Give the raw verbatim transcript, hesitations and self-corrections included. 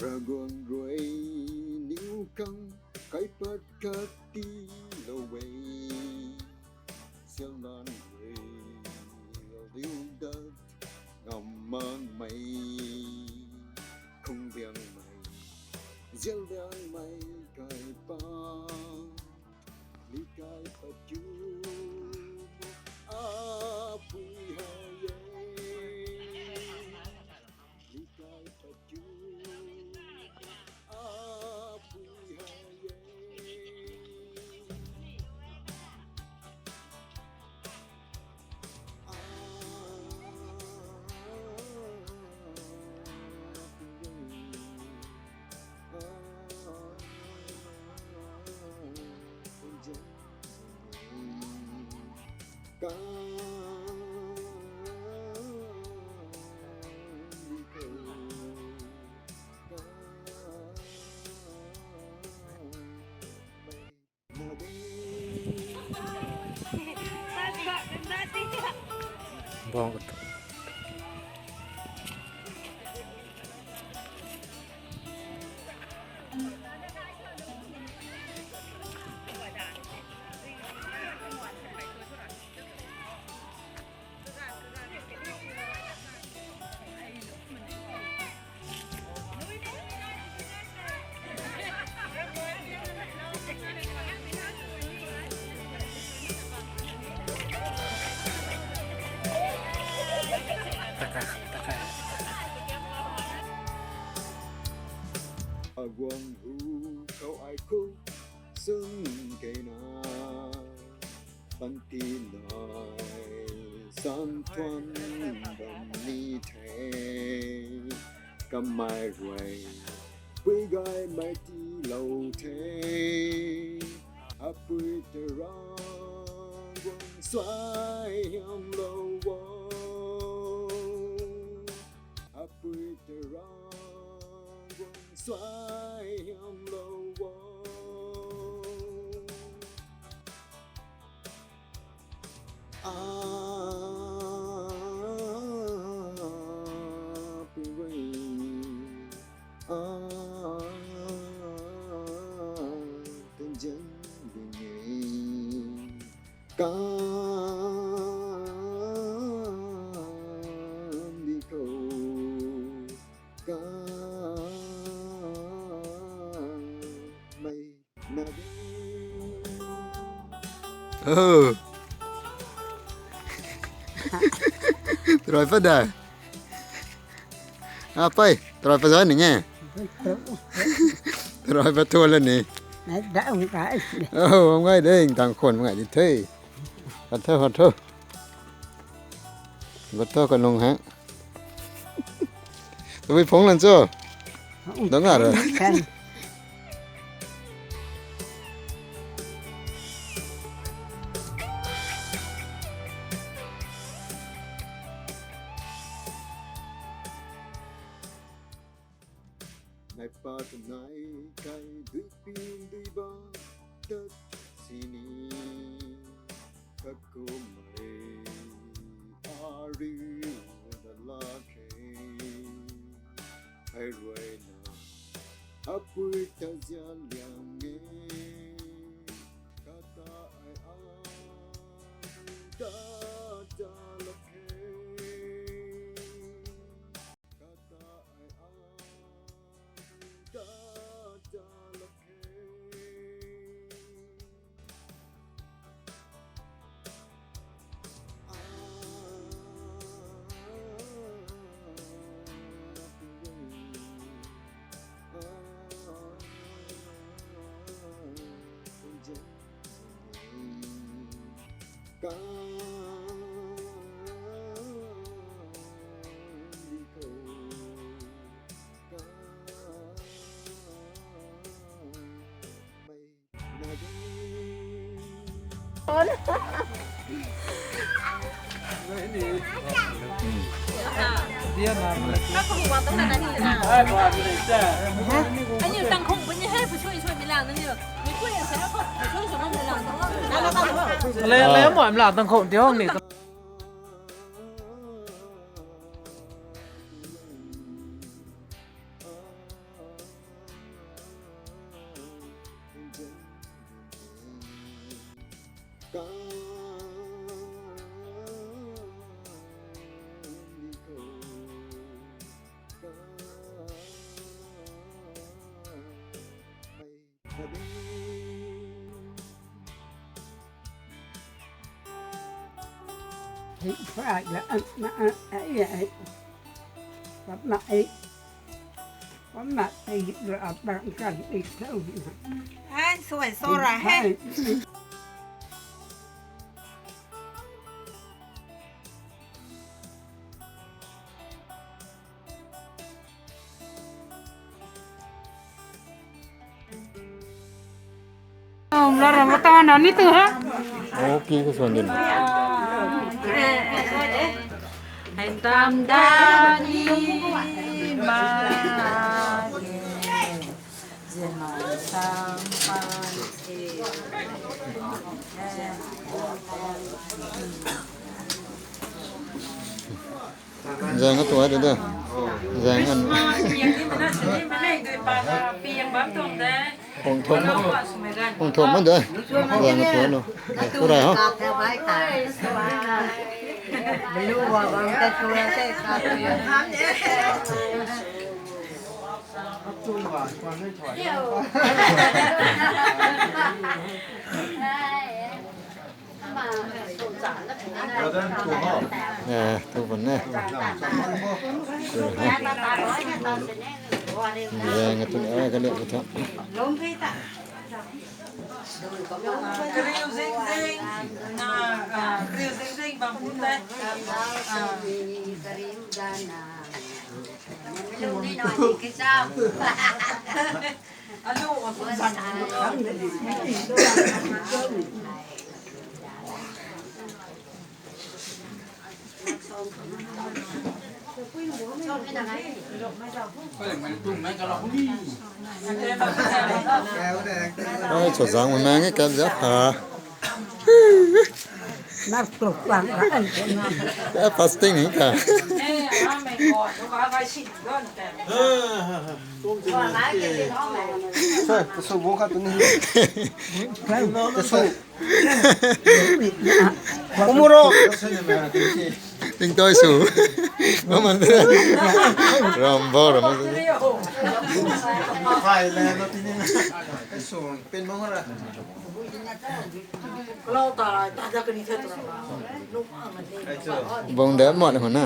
Ravguangc rui niw khang kaipat khat tiilou e. Sialan rui liu dat ngam makmei, khung liangmei, zial liangmei kaipat. Likai pat kiu, apui hei e. Likai pat kiu, apui hei e. Aguang hu khou ai khu sung kena, panti nai san thuan bam ni the. Kamei rui pui gaymei tiilou the. Apui ta Ravguangc suaihiamlou o. Apui ta Ravguangc suaihiamlou o. Ah, pui wei, ah, tan zan ding e. Kan di khou, kan mei na di. Oh. Rui pa da. Apai, try pa zan ni nge. Try pa tu la ni. Nai da ung kai. Oh, ngai de, tang khon ngai di the. Pat tho, pat tho. Pat tho ka nung ha. Tabui phone lan cho. Dang a ra. Nai pat nai kai dui pin dui ba tat sini. Kakumei ariu da lak khe. Hei rui na apui ta zia liang e. Kata ai a da da lak khe. Kata ai a da da lak khe. Aniu tangkhung puni hei, pusui sui mi lang na niu. Mi pui sa ko, pusui sui mi lang. Le, le, mo, mi lang tangkhung ti hong ni. Ai, suai sora he. Lara mata na ni tu ha. Okay, ka suan din. Hai tam da ni ma. Zang ka tuai de de. Zang kan. Hong thom, hong thom ma de. Zang ka tuai no. Kurai ho. Eh, tu bun ne. Zang ka tu ne, ka liak ka tha. Kariu zing zing, na, ah, kariu zing zing bam bun de. Ah. Ai, cho zang ma mang e kap za kha. Nak tuk lang ka. Eh, fasting ni ka. Sir, kasu bung khat tu ni. Kasu. Umuro. Ting toi su. Maman. Rambo, rambo. Pen mong ra. Bong de mat ho na.